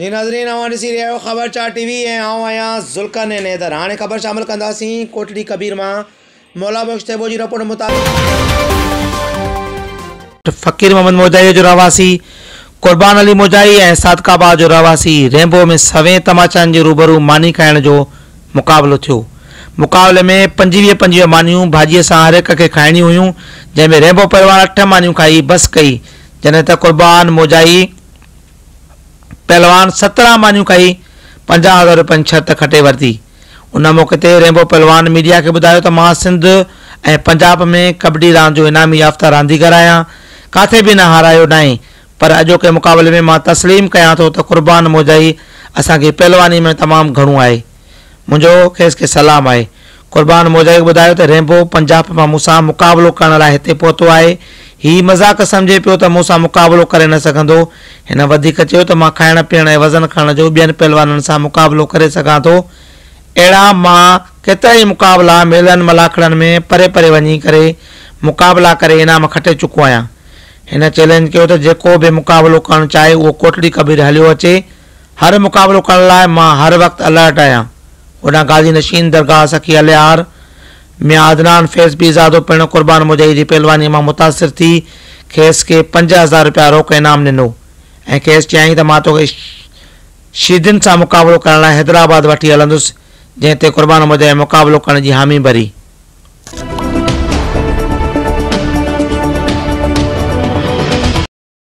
جي ناظرين اوهان ڏسي رهيا آهيو خبر چار ٽي وي ۽ آئون آهيان ذوالقرنين حيدر هاڻي خبر شامل ڪنداسين ڪوٽڙي ڪبير مان مولا بخش ٿيٻو جي رپورٽ مطابق فقير محمد موجائي جو رهواسي قربان علي موجائي ۽ صادق آباد جو رهواسي رينبو ۾ سوين تماچائن جي روبرو ماني کائڻ جو مقابلو ٿيو. مقابلي ۾ 25 25 مانيون ڀاڄيء سان هر هڪ کي کائڻيون هيون، جنهن ۾ رينبو پهلوان اٺ مانيون کائي بس ڪئي، جڏهن ته قربان موجائي پهلوان 17 مانيون کائي 50 هزار روپين شرط کٽي ورتي. ان موقعي تي رينبو پهلوان ميڊيا کي ٻڌايو ته مان سنڌ ۽ پنجاب ۾ ڪٻڊي راند جو انعامي يافته رانديگر آهيان، ڪاٿي به نه هارايو ناهي، پر اڄوڪي مقابلي ۾ مان تسليم ڪيان ٿو ته قربان موجائي اسان کي پهلواني ۾ تمام گهڻو آهي. منهنجو کيس کي سلام آهي. قربان موجائي ٻڌايو ته رينبو پنجاب مان مون سان مقابلو ڪرڻ لاء هتي پهتو آهي. هي مذاق سمجهي پيو ته مون سان مقابلو ڪري نه سگهندو. هن وڌيڪ چيو ته مان کائڻ پيئڻ ۽ وزن کڻڻ جو ٻين پهلوانن سان مقابلو ڪري سگهان ٿو. اهڙا مان ڪيترائي مقابلا ميلن ملاکڙن ۾ پري پري وڃي ڪري مقابلا ڪري انعام کٽي چڪو آهيان. هن چئلينج ڪيو ته جيڪو به مقابلو ڪرڻ چاهي اهو ڪوٽڙي ڪبير هليو اچي، هر مقابلو ڪرڻ لاء مان هر وقت الرٽ آهيان. هوڏانهن غازي نشين درگاهه سخي الهيار ميان عدنان فيض پيرزادو پڻ قربان موجائي جي پهلواني مان متاثر ٿي کيس کي 5000 رپيا روڪ انعام ڏنو ۽ کيس چيائين ته مان توکي شيدين سان مقابلو ڪرڻ لاء حيدرآباد وٺي هلندس جنهن تي قربان موجائي مقابلو ڪرڻ جي حامي ڀري.